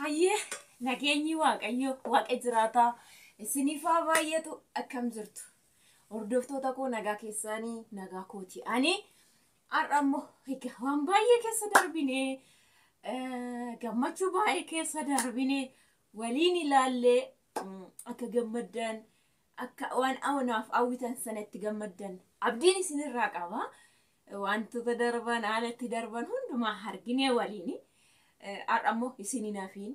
Hayyee nageenyi Waaqayyo waaqa jiraataa isiniif haa baay'atu. Akkam jirtu? Hordoftoota koo, nagaa keessanii? Nagaa kooti. Ani har'a immoo egaa waan baay'ee keessa darbine, gammachuu baay'ee keessa darbine waliin ilaallee, akka gammaddan, akka waan anaaf hawwitan sanatti gammaddan abdiin isinirraa qaba. Wantoota darban, haala itti darban hundumaa arginee waliin har'a immoo isinin hafiin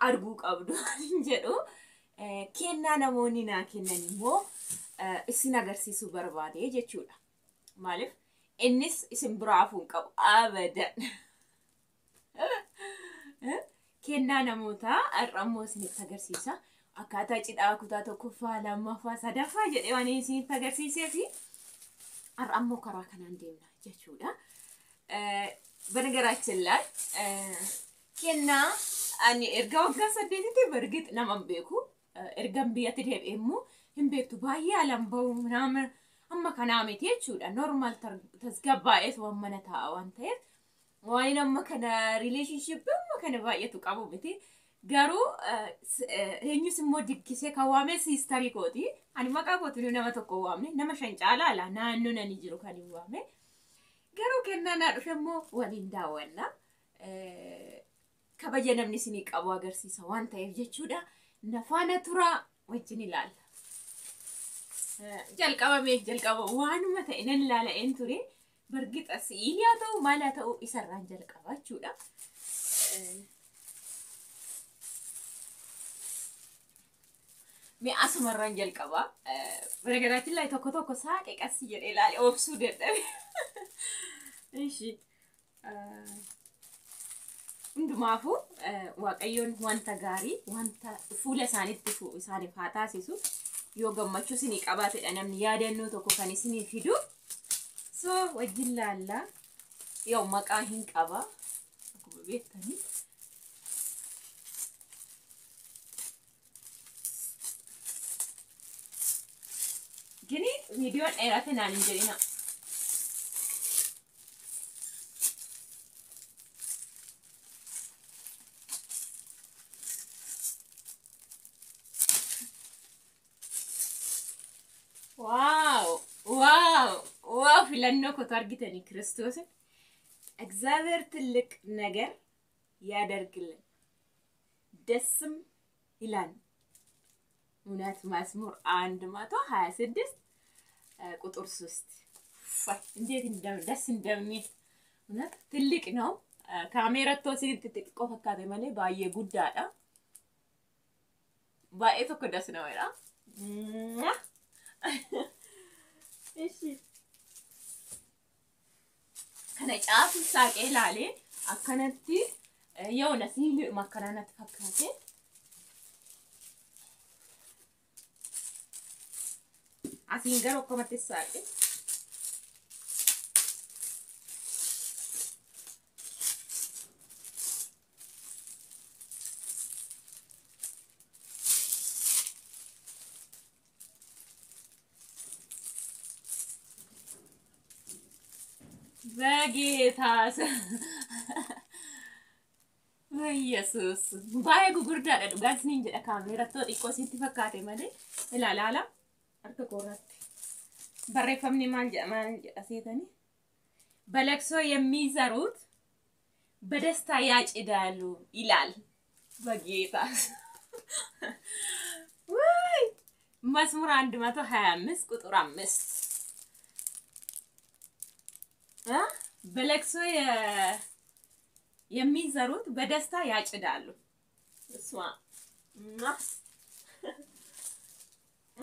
arguu qabdu jedhu, kennaa namoonni naa kennan immoo isin agarsiisuu barbaade jechuudha. Maaliif innis isin biraa hafuu hin qabu abadan. Kennaa namootaa har'a immoo isinitti agarsiisa. Akkaataa cidhaa kutaa tokkoffaa, lammaffaa, sadaffaa jedhee waan isinitti agarsiisee fi har'a immoo karaa kanaan deemna jechuudha. በነገራችን ላይ kennaa ani erga waggaa 8tti በእርግጥ nama hin beeku, ergan biyyatti deebi'e immoo hin beektu, baay'ee alan bahu ምናምን amma kanaa miti jechuudha. Normal tasgabbaa'ees waan mana taa'a waan ta'eef waan amma kana relationship amma kana baay'eetu qabu miti. Garuu eenyus immoo diggisee kan waame sister kooti. Ani maqaa kootiin nama tokko waamne, nama 5 caalaa ala naannoo nani jiru kan hin waame. Garuu kennaa naa dhufe immoo waliin daawwanna. Kabaja namni isinii qabu agarsiisa waan ta'eef jechuudha. Na faana turaa, wajjin ilaalla. Jalqabamee jalqaba waanuma ta'e nan ilaala'een ture. በእርግጥ si'ilii haa ta'u, maal haa ta'u, isarraan jalqaba jechuudha. Mee asumarraan jalqaba. በነገራችን ላይ tokko tokko saaqe qassi jedhee ilaale, obsuu dadhabe. Ishi. Hundumaafuu Waaqayyoon wanta gaarii, wanta fuula isaanitti isaaniif haa taasisu. Yoo gammachuu isinii qabaatedha namni yaadannoo tokko kan isinii fidu. So wajjin laallaa. Yoo maqaa hin qaba. Akkuma beektanii. Gini viidiyoon dheerate naan hin jedhina. Wow! Wow! Wow! Filannoo kootu argitanii Kiristoosin. እግዚአብሔር ትልቅ ነገር ያደርግልን ደስም ይላል። እውነት መዝሙር 126 ቁጥር 3። እንዴት ደስ እንደሚል፣ እውነት ትልቅ ነው። Kaameerattoo isinitti xixiqqoo fakkaate malee baay'ee guddaadha. Baay'ee tokko das ነው jedha. እሺ kana caafi saaqee ilaalee akkanatti yoona siiliidhuma akkanaa natti fakkaate. Asiin garuu akkamatti saaqe. በጌታ በኢየሱስ baay'ee gugurdaadha, dhugaan isiniin jedha. Kaameerattoo xiqqoo isitti fakkaate malee ilaalaala, harka koorratti barreeffamni maal jedha, maal jedha seetanii? በለቅሶ የሚዘሩት በደስታ ያጭዳሉ ይላል። በጌታ ውይ፣ መዝሙር 125 ቁጥር 5። በለቅሶ የሚዘሩት በደስታ ያጭዳሉ። እሷ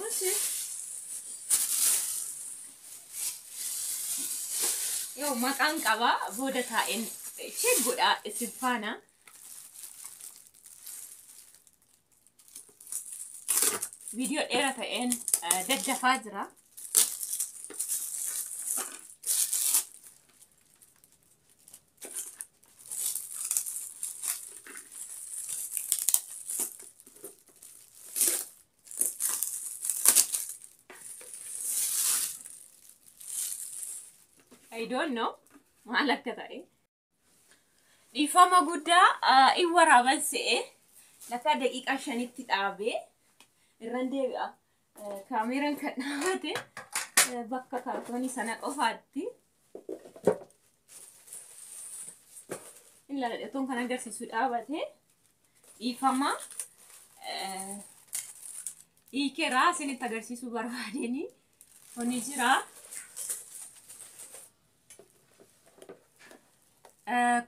እሺ ያው maqaan qaba, booda taa'een check godhaa isin faana. Viidiyoo dheeraa ta'een daddafaa jira. I don't know maal akka ta'e. Dhiifama guddaa in waraaban se'e lafa daqiiqaa 5tti dhaabee irran deebi'a. Kaameeraan kan dhaabate bakka kaartoonii sana qofaatti. Inni ladhatoon kan agarsiisu dhaabate dhiifama hiikeraa isinitti agarsiisuu barbaadeni kuni jira.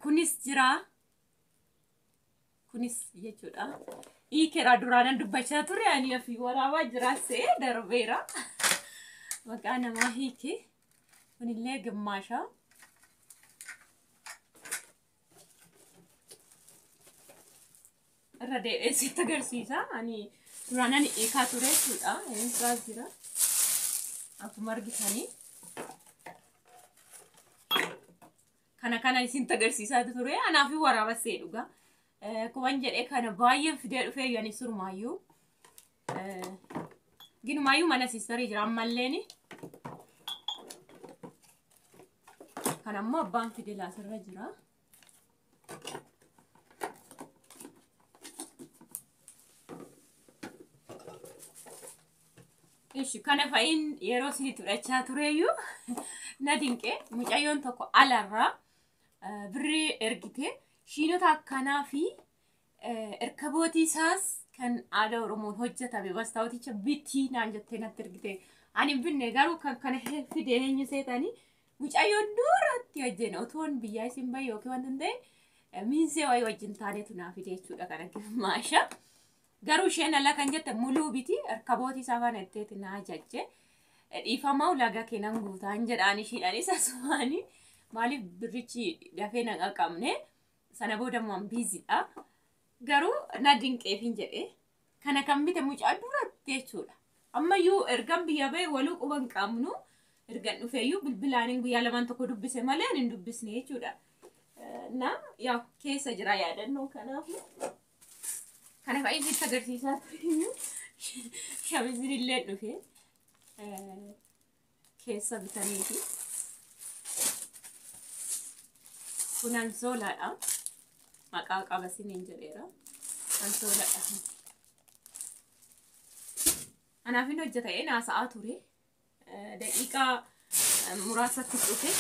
Kunis jira. Kunis jechuudha. Hiikeraa duraanan dubbachaa ture ani ofii waraabaa jira se'ee darbeera. Maqaa namaa hiike. Kunillee gimmaasha. Irra deebi'ee sitti agarsiisa. Ani duraanan hiikaa ture jechuudha. Innis jira. Akkuma argitanii. Kana isin agarsiisaa ture. Anaaf waraaba see dhugaa. Kuban jedhee kana baay'een fidee dhufee ani surmaayyuu. Ginumaayyuu mana siistarii jira ammalleeni. Kana ammoo abbaan fide laasirra jira. Ishi kana fa'iin yeroo isinitti fudhachaa tureyyuu na dinqee mucayyoon tokko alarraa birrii ergite shiinota akkanaa fi erkabootii isaas kan aadaa Oromoon hojjetame mastaawuticha bitii naan jettee natti ergite. Ani hin binne garuu kan kana fide eenyu seetanii mucayyoon duratti wajjin otoon biyyaa isin bahe yookiin wanta hin ta'e miinzee wayii wajjin taanetu naa fide jechuudha kana gimmaasha. Garuu isheen ala kan jette muluu biti erkabootii isaa kana itteeti naa jajje. Dhiifamaa ulaagaa keenan guutaan jedhaan ishiidhaanis asumaanii maaliif birrichi dafee na qaqqabne sana booda immoo biizidha. Garuu na dinqeefin jedhe kana kan bite mucaa duratti jechuudha. Ammayyuu ergan biyya bahe waluu quba hin qabnu ergan dhufeeyyuu bilbilaan guyyaa lamaan tokko dubbise malee ani hin dubbisne jechuudha. Na yaa keessa jira yaadannoo kanaafu. Kana fa'i sitti agarsiisaa ture shamiziin illee dhufe keessa bitaniiti. Kun ansoolaadha. Maqaa qaba siniin jedheera. Ansoolaadha. Anaaf inni hojjeta naasa'aa ture. Daqiiqaa muraasatti dhufe.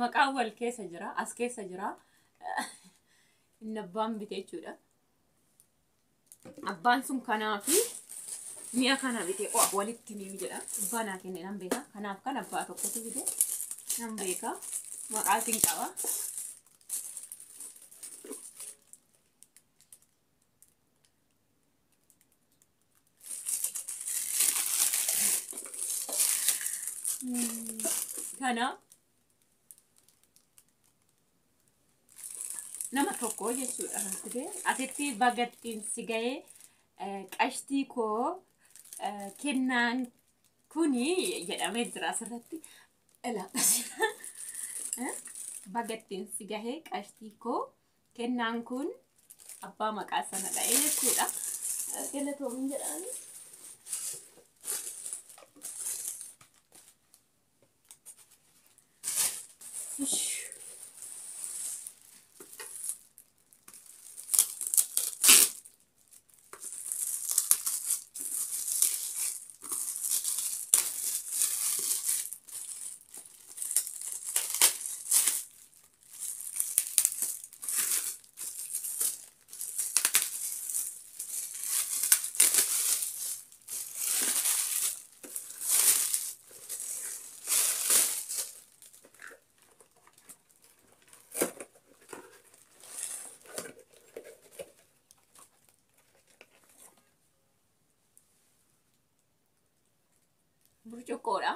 Maqaan wal keessa jira, as keessa jira. Inni abbaan bite jechuudha. Abbaan sun kanaa fi mi'a kana bite walitti ni jedha. Abbaa naa kenne nan beeka. Kanaaf kan abbaa tokkotu bite nan beeka. Maqaatiin qaba. Kana nama tokko jechuudha kan fide. Asitti bagattiin si ga'ee qashtii koo kennaan kuni jedhamee jira asirratti. Bagattiin si gahee qashtii koo kennaan kun abbaa maqaa sana dha'ee jechuudha. Galatoomin jedhaani. Burcuqqoodha.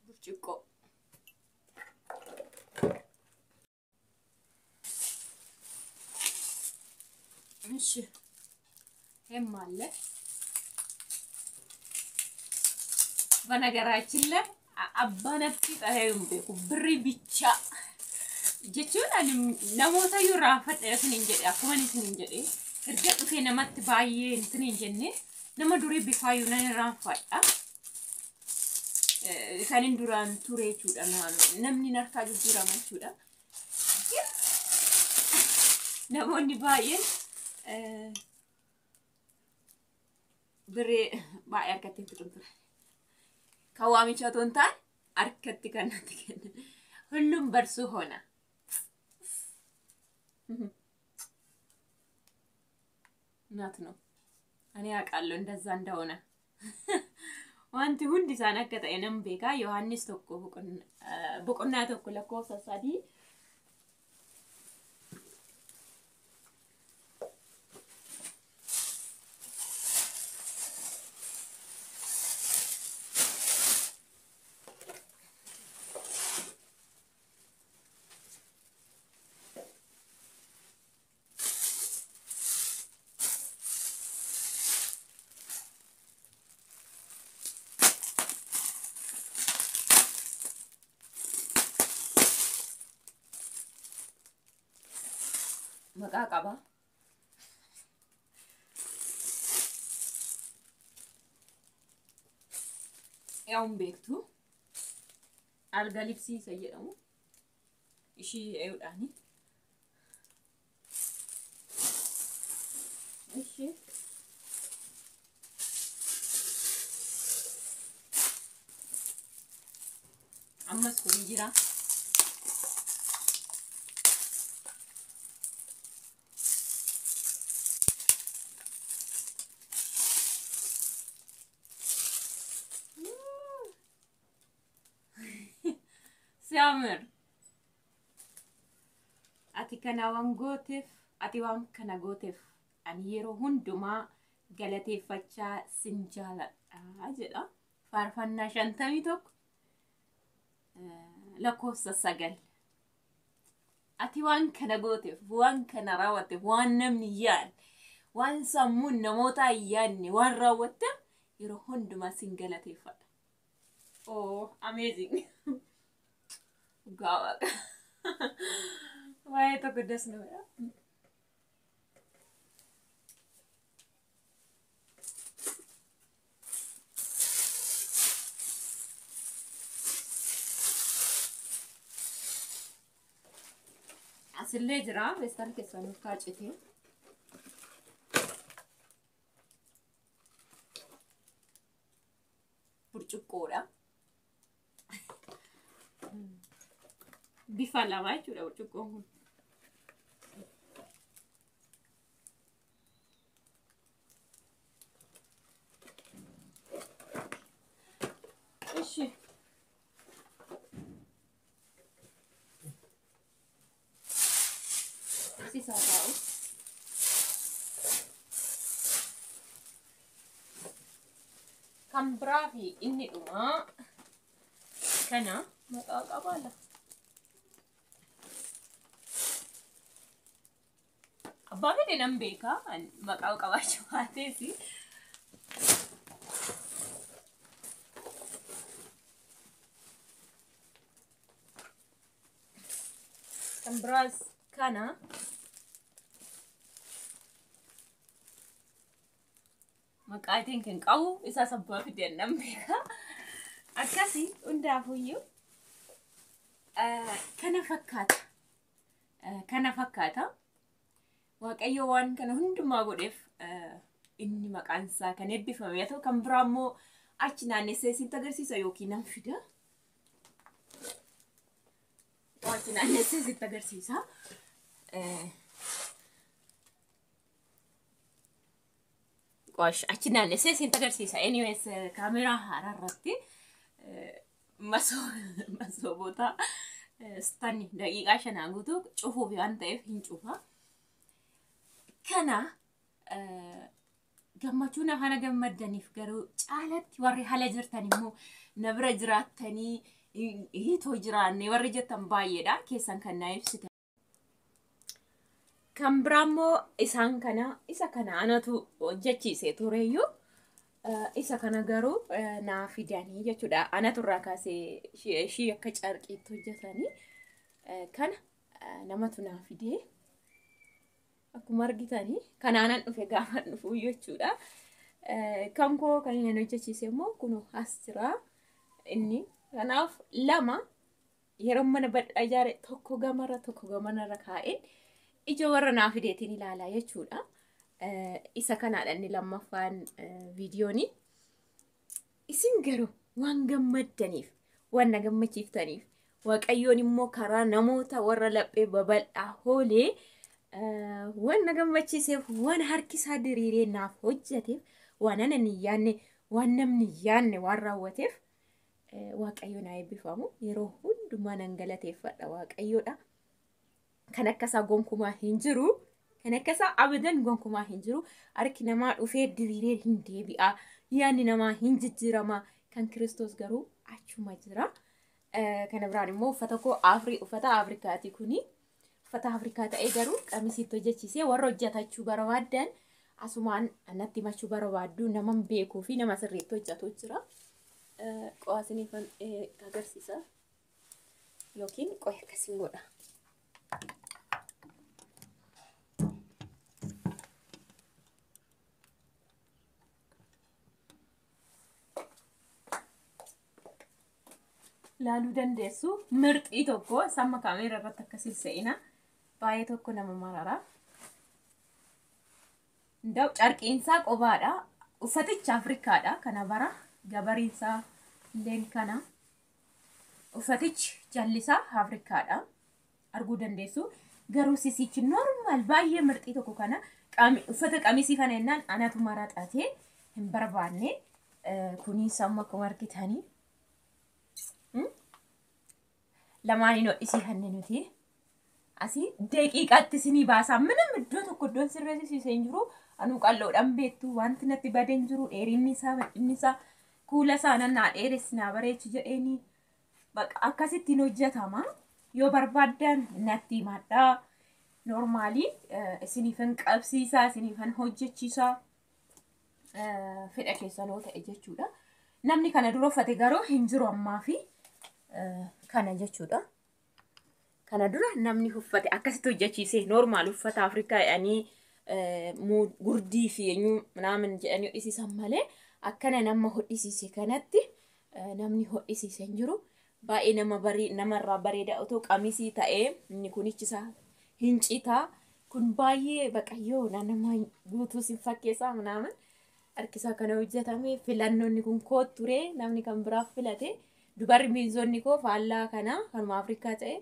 Burcuqqoo. እሺ ይሄም አለ። በነገራችን ላይ abbanatti xahee beeku birri bicha jechuun ani namoota iyyuu irraanfadhe isiniin jedhe akkuma isiniin jedhe erga dhufee namatti baay'ee isiniin jenne nama durii bifaayyuu nan irraanfadha. Isaaniin duraan ture jechuudha, namni harkaa jijjiirama jechuudha. Namoonni baay'een birrii baay'ee harkatti hin fixun ture. Kan waamichaa otoo hin taane harkatti kan natti kennan. ሁሉም በእርሱ ሆነ። እውነት ነው። እኔ አውቃለሁ እንደዛ እንደሆነ። Wanti hundi isaan akka ta'e nan beeka. Yohaannis 1 boqonnaa 1 lakkoofsa 3. Maqaa qaba. Yaa'uun beektu alga libsiisa jedhamu ishii eeyuudhaani. Ishii ammas kun jira. ሲያምር ati kana waan gooteef, ati waan kana gooteef ani yeroo hundumaa galateeffachaa sin jaaladha jedha. Faarfannaa 51 lakkoofsa 9. Ati waan kana gooteef, waan kana raawwatteef, waan namni yaadne, waan sammuun namoota hin yaadne waan raawwatteef yeroo hundumaa sin galateeffadha. Oh, amazing! Dhugaa Waaqa. Waa'ee tokko das nama. Asillee jira feestaan keessaa nuuf kaacite. Burcuqqoodha. Bifa lama jechuudha burcuqqoon kun. Ishi. Sisaa taa'u. Kan biraa fi inni dhumaa kana maqaa qabaa lafa. Abbaa fedhe nan beeka maqaa qabaachuu baateesi. Kan biraas kana maqaa ittiin kan qabu isaas abbaa fedhe nan beeka. Akkasii hundaafuyyuu kana fakkaata. Kana fakkaata. Waaqayyo waan kana hundumaa godheef inni maqaan isaa kan eebbifame haa ta'u. Kan biraa immoo achi naannessee sitti agarsiisa yookiin nan fida. Achi naannessee sitti agarsiisa. Qosh achi naannessee sitti agarsiisa. Anyways, kaameraa haaraa irratti masooboota stani daqiiqaa 5 guutuu cufuuf waan ta'eef hin cufa. Kana gammachuu na kana gammaddaniif garuu caalatti warri hala jirtan immoo na bira jiraattanii hiitoo jiraanne warri jettan baay'eedha keessan kan naa ibsitan. Kan biraammoo isaan kana isa kana anatu hojjechiise tureyyuu isa kana garuu naa fidanii jechuudha. Anatu irraa kaasee ishii akka carqiitti hojjetanii kana namatu naa fidee akkuma argitanii kanaanan dhufe gaafa dhufu jechuudha. Kan koo kan inni hojjechiise immoo kun as jira inni. Kanaaf lama yeroo mana bal'aa ijaare tokko gamarra tokko gamanarra kaa'een ija warra naa fideetiin ilaalaa jechuudha. Isa kanaadha inni lammaffaan viidiyooni. Isin garuu waan gammaddaniif, waan na gammachiiftaniif, Waaqayyoon immoo karaa namoota warra laphee babal'aa hoolee waan na gammachiiseef, waan harkisaa diriiree naaf hojjeteef, waan anan hin yaadne, waan namni hin yaadne waan raawwateef Waaqayyoon haa eebbifamu. Yeroo hundumaa nan galateeffadha Waaqayyoodha. Kan akkasaa gonkumaa hin jiru. Kan akkasaa abadan gonkumaa hin jiru. Harki namaa dhufee diriiree hin deebi'a. Yaadni namaa hin jijjiirama. Kan Kiristoos garuu achuma jira. Kana biraan immoo uffata koo uffata Afrikaati kuni. Uffata Afrikaa ta'ee garuu qamisiitti hojjechiisee warra hojjetachuu barbaaddan asumaan natti himachuu barbaaddu nama beekuu fi nama sirriitti hojjetu jira. Qo'aasiniifan agarsiisa. Yookiin qo'ee akkasiin godha. Laaluu dandeessu mirxii tokko samma kaameera irratti akkasiin se'ina. Baay'ee tokko nama marara. Ndaw carqiinsaa qobaadha. Uffaticha Afrikaadha. Kana bara gabariinsaa illeen kana. Uffatichi jallisaa Afrikaadha. Arguu dandeessu. Garuu sisichi normaal baay'ee mirxii tokko kana uffata qamisii kana jennaan anatu maraxatee hin barbaanne. Kunis amma akkuma argitanii lamaaniin hodhisiifanne nuti. Asii daqiiqaatti isinii baasaa. Minim iddoo tokko iddoon sirreessisiisee hin jiru. Anuu qalloodhaan beektu wanti natti badee hin jiru. Dheerinni isaa bal'inni isaa kuula isaa nan naa dheeressi naa bareechi jedheeni. Baqa akkasittiin hojjetama. Yoo barbaaddan natti himadhaa. Noormaalii isiniifan qabsiisaa isiniifan hojjechiisaa fedha keessan yoo ta'e jechuudha. Namni kana dura uffate garuu hin jiru ammaa fi kana jechuudha. Kana dura namni uffate akkasitti hojjechiise normaal uffata Afrikaa jedhanii gurdii fi eenyu naamin jedhanii hodhisiisan malee akkana nama hodhisiise kanatti namni hodhisiise hin jiru. Baay'ee nama namarraa bareeda otoo qamisii ta'ee inni kunichisa hin citaa. Kun baay'ee baqayyoo nama guutuu sin fakkeessaa naamin harkisaa kana hojjetame filannoonni kun koot ture namni kan biraaf filate. Dubarri miinzonni koo faallaa kana kanuma Afrikaa ta'e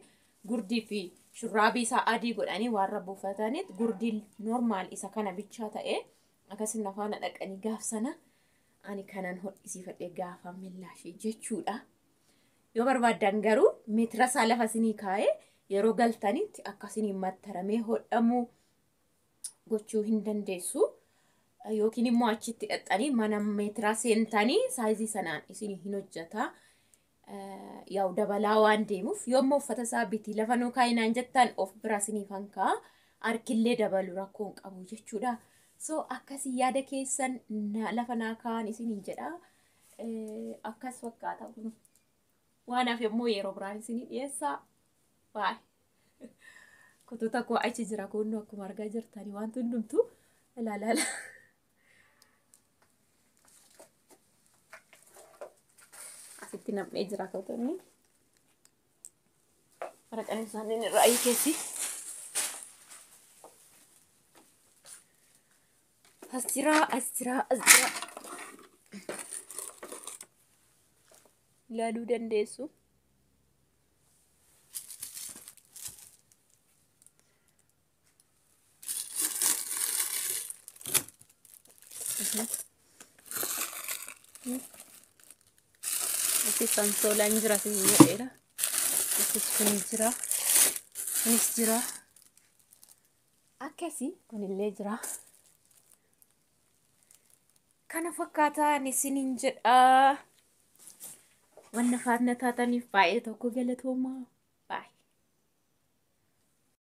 gurdii fi shurraabii isaa adii godhanii waan rabbuufataniit gurdii normaal isa kana bichaa ta'e akkasin afaana dhaqanii gaaf sana ani kanan hodhisiifadhe gaafa millaashee jechuudha. Yoo barbaaddan garuu meetira isaa lafa isinii kaa'ee yeroo galtanitti akkasiniin mattaramee hodhamuu gochuu hin dandeessu. Yookiin immoo achitti dhaqxanii mana meetiraa seentanii saayizii sanaan isinii hin hojjeta. Yaa'u dabalaa waan deemuuf yommuu uffata isaa bitii lafa nuu kaayinaan jettan of bira isiniifan kaa'a. Harkillee dabalu rakkoo hin qabu jechuudha. So akkasii yaada keessan lafa naa kaa'an isiniin jedha. Akkas fakkaata kun. Waan hafe immoo yeroo biraan isinii dhiyeessaa. Baay'ee. Kutuuta koo achi jira kunnoo akkuma argaa jirtanii wanti hundumtuu ilaalaala. Asitti nam'ee jira kutonni. Waraqaan isaanii irraa hiikeessi. As jira, as jira, as jira. Ilaaluu dandeessu. Asis ansoolaan jira isin jedheera. Asis kun jira. Kunis jira. Akkasii kunillee jira. Kana fakkaataan isiniin jedha. Wanna faana taataniif baay'ee tokko galatoomaa.